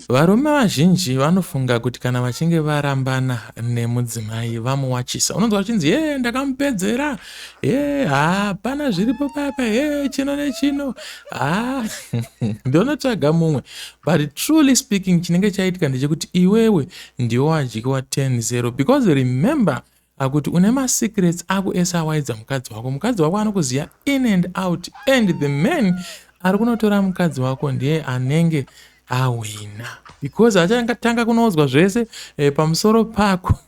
Varume vazhinji vanofunga kuti kana vachinge varambana nemudzimai vamuwachisa, unonzwa vachinzi ye ndakamupedzera, ye hapana zviripo papa, ye chino nechino, ha ndonotsvaga mumwe. But truly speaking, chinenge chaitika ndechekuti iwewe ndiwe wadyiwa 10-0 because remember akuti une masecrets ako ese awaidza mukadzi wako. Mukadzi wako anokuziva in and out and the man ari kunotora mukadzi wako ndiye anenge awina because achatanga kunoudzwa zvese eh, pamusoro pako.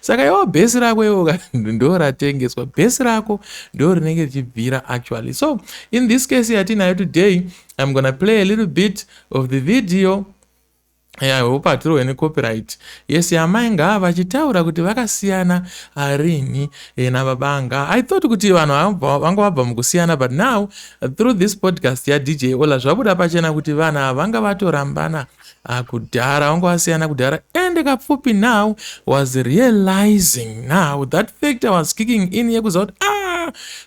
Saka iwo bhesi rako iwo ndo ratengeswa, bhesi rako ndo rinenge richibvira actually. So in this case yatinayo today, I'm gonna play a little bit of the video. I hope hatirohwe necopyright. Yes, amai ngaa vachitaura kuti vakasiyana rini nababa nga. I thought kuti vanhu vanga vabva mukusiyana, but now through this podcast yaDJ Ola zvabuda pachena kuti vanhu ava vanga vatorambana kudhara, vanga vasiyana kudhara. And Kapfupi now was realizing now that factor was kicking in yekuziva kuti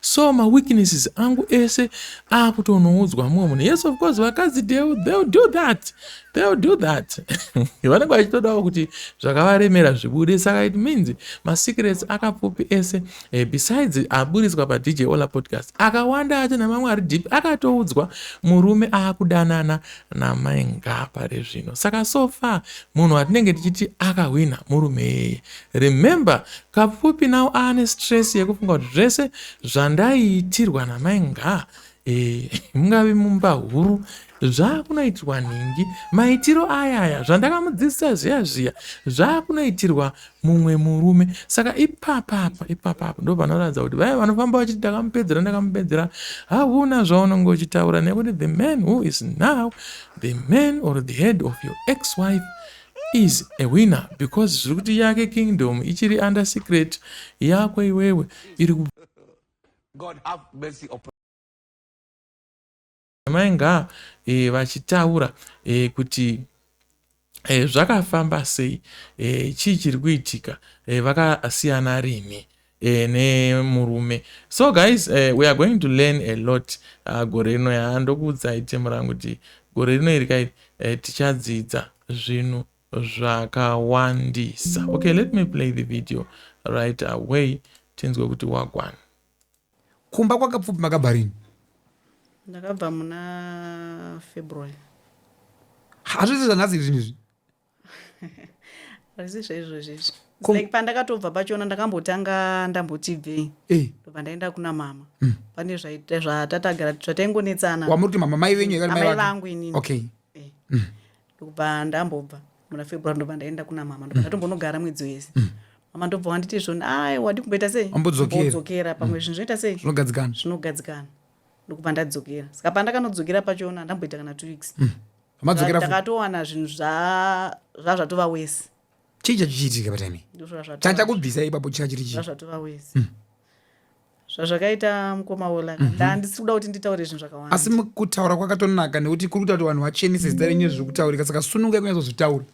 so maweaknesses angu ese akutonoudzwa mumwe munhu. Yes, of course, vakadzi they'll do that. They'll do that. Vanenge vachitodawo kuti zvakavaremera zvibude. Saka it means masecrets aKapfupi ese besides aburitswa paDJ Ola podcast, akawanda acho nemamwe ari deep akatoudzwa murume akudanana namai Ngapa rezvino. Saka so far munhu watinenge tichiti akahwina murume yeye. Remember, Kapfupi now aane stress yekufunga kuti zvese zvandaiitirwa namai Nga, mungave mumba huru, zvakunoitirwa nhingi, maitiro ayaya zvandakamudzidzisa zviya zviya zvakunoitirwa mumwe murume. Saka ipapapa ipapapa ndo panoratidza kuti vaya vanofamba vachiti ndakamupedzera ndakamupedzera, hauna zvaunonge uchitaura, nekuti the man who is now the man or the head of your ex-wife is a winner, because zviri kuti yake kingdom ichiri under secret, yako iwewe iri God have mercy upon mai Nga vachitaura kuti zvakafamba sei, chii chiri kuitika, vakasiyana rini nemurume. So guys, we are going to learn a lot gore rino. Yandokuudzai temu rangu kuti gore rino iri kairi tichadzidza zvinhu zvakawandisa. Okay, let me play the video right away tinzwe kuti wagwana. Kumba kwaKapfupi makabva rini? Ndakabva muna February. Hazvisi zvanhasi zvinhu izvi. Hazvisi zvaizvozvo izvi. Like pandakatobva pachona ndakambotanga ndamboti bvei, ndobva ndaenda kuna mama. Pane zvatatagara zvataingonetsana. Wamuri kuti mama mai venyu here? Amai vangu inini. Ndobva ndambobva muna February, ndobva ndaenda kuna mama, ndobva ndatombonogara mwedzi wese. Mama ndobva wanditi zvoni, ai wadi kumboita sei? Wambodzokera. Mbodzokera, pamwe zvinhu zvinoita sei? Zvinogadzikana. Zvinogadzikana. Ndokubva ndadzokera. Saka pandakanodzokera pachona ndamboita kana 2 weeks. Madzokera futi? Ndakatowana zvinhu zvazvatova worse. Chii chachichiitika patime? Ndozvo Chachakubvisa ipapo chika chiri chii? Zvazvatova worse zvazvakaita, mukoma Ola. Ndandisiri kuda kuti nditaure zvinhu zvakawanda. Asi kutaura kwakatonaka nekuti kuri kuita kuti vanhu vachenese zita renyu zviri kutaurika. Saka sunungai kunyatsozvitaura.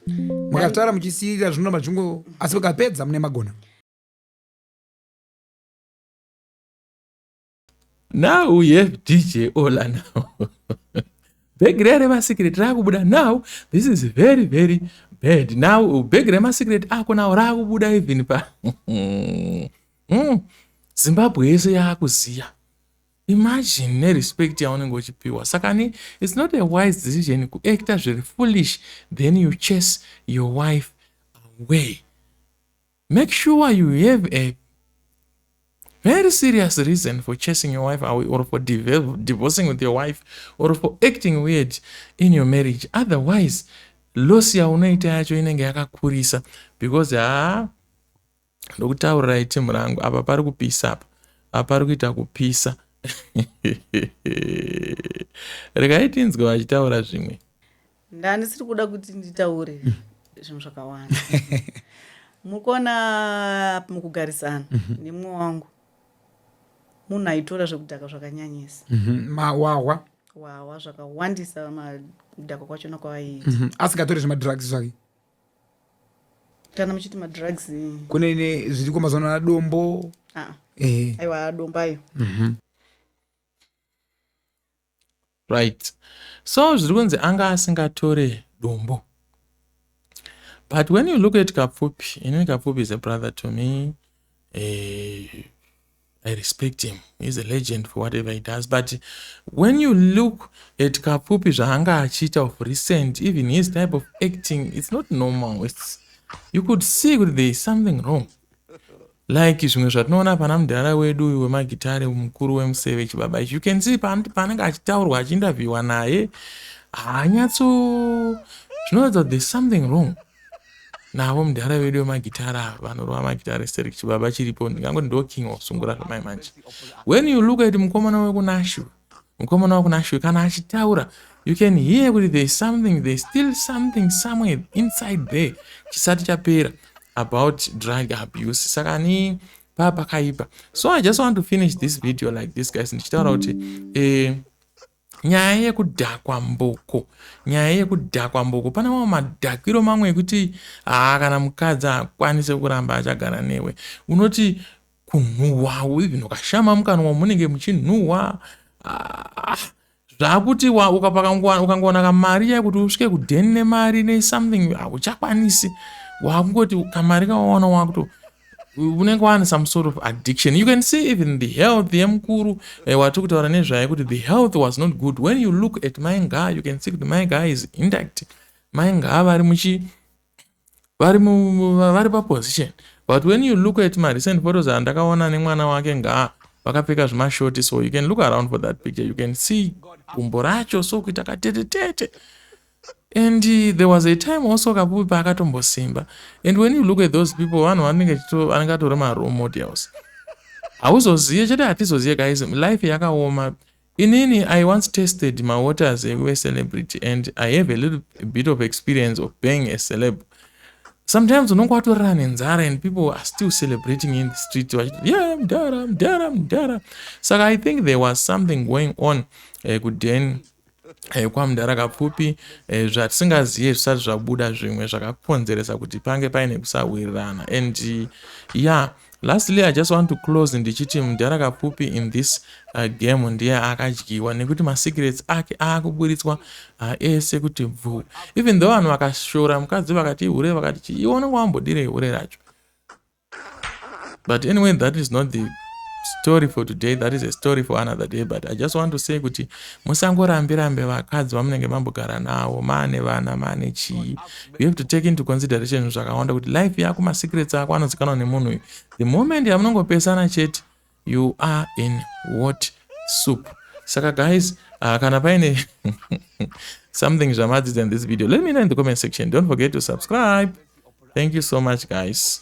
Mukataura muchisiyirira zvinoramba zvingo, asi mukapedza mune magona. Now we have DJ Ola. Now bhegi riya remasecret raakubuda. Now this is very very bad. Now bhegi remasecret ako now raakubuda, even pa Zimbabwe yese yaakuziya. Imagine nerespect yaunenge uchipiwa. Saka ni it's not a wise decision kuacta zviri foolish, then you chase your wife away. Make sure you have a very serious reason for chasing your wife away or for divorcing with your wife or for acting weird in your marriage. Otherwise loss yaunoita yacho inenge yakakurisa, because haa, ndokutaurirai timu rangu, apa pari kupisa, apa apa pari kuita kupisa. Regai tinzwe vachitaura zvimwe. Ndandisiri kuda kuti nditaure zvinhu zvakawanda. Mukuona mukugarisana nemumwe wangu, munhu aitora zvekudhaka zvakanyanyisa. Mawahwa. Wawa zvakawandisa, makudhaka kwachona kwavaiita. Asingatori zvemadrugs zvake? Kana muchiti madrugs? Kune zviriko mazuva ano, adombo. Ah. Aiwa, dombo ayo. Right, so zviri kunzi anga asingatore dombo, but when you look at Kapfupi, inini Kapfupi is a brother to me. I respect him. He's a legend for whatever he does. But when you look at Kapfupi, zvaanga achiita of recent, even his type of acting, it's not normal. You could see kuti there is something wrong. Like zvimwe zvatinoona pana mudhara wedu wemagitare, mukuru wemuseve, chibaba ichi, you can see paanenge achitaurwa, achiinterviewa naye, haanyatso, zvinoratidza kuti there's something wrong navo mudhara vedu wemagitara, vanorova magitare sterek. Chibaba chiripo, ndingangoti ndo king of sungura zvamai manje. When you look at mukomana wekuNashwe, mukomana wekuNashwe kana achitaura, you can hear kuti there is something, there is still something somewhere inside there chisati chapera about drug abuse. Saka ni paa pakaipa. So I just want to finish this video like this, guys, ndichitaura kuti nyaya yekudhakwa mboko, nyaya yekudhakwa mboko, pane mamwe madhakiro mamwe ekuti haa, kana mukadzi akwanise kuramba achagara newe, unoti kunhuhwa, even ukashama mukanwa munenge muchinhuhwa. Ah, zvakuti ukangowana kamari yakuti usvike kudheni nemari nesomething, hauchakwanisi. Wakungoti kamari kawaona, wakuto unenge wane some sort of addiction. You can see even the health yemukuru watiri kutaura nezvaye kuti the health was not good. When you look at Mai Ngaa, you can see kuti Mai Ngaa is intact. Mai Ngaa vari muchi vari paposition, but when you look at marecent photos andakaona nemwana wake Ngaa, vakapfeka zvimashoti, so you can look around for that picture, you can see gumbo racho so kuita katetetete. And there was a time also Kapfupi paakatombosimba, and when you look at those people, vanhu vanenge vanenge atori marole models. Hauzoziye chete, hatizoziye, guys. Life yakaoma. Inini I once tested mawaters ekuve celebrity, and I have a little bit of experience of being a celeb. Sometimes unonge watorara nenzara and people are still celebrating in the street vachiti, "Yeah, mudhara, mudhara, mudhara." Saka I think there was something going on kuden kwamudhara Kapfupi, zvatisingazive, zvisati zvabuda, zvimwe zvakakonzeresa kuti pange paine kusawirirana. And yeah, lastly, I just want to close ndichiti mudhara Kapfupi in this game ndiye akadyiwa, nekuti masecrets ake aakuburitswa ese kuti bvu. Even though vanhu vakashora mukadzi, vakati hure, vakati chii, iwe unenge wambodirei hure racho? But anyway, that is not the story for today. That is a story for another day. But I just want to say kuti musangorambirambe vakadzi vamunenge mambogara navo, maane vana, maane chii. You have to take into consideration zvakawanda, kuti life yako, masecrets ako anozikanwa nemunhu uyu. The moment yamunongopesana chete, you are in hot soup. Saka guys, kana paine something zvamadzidza in this video, let me know in the comment section. Don't forget to subscribe. Thank you so much, guys.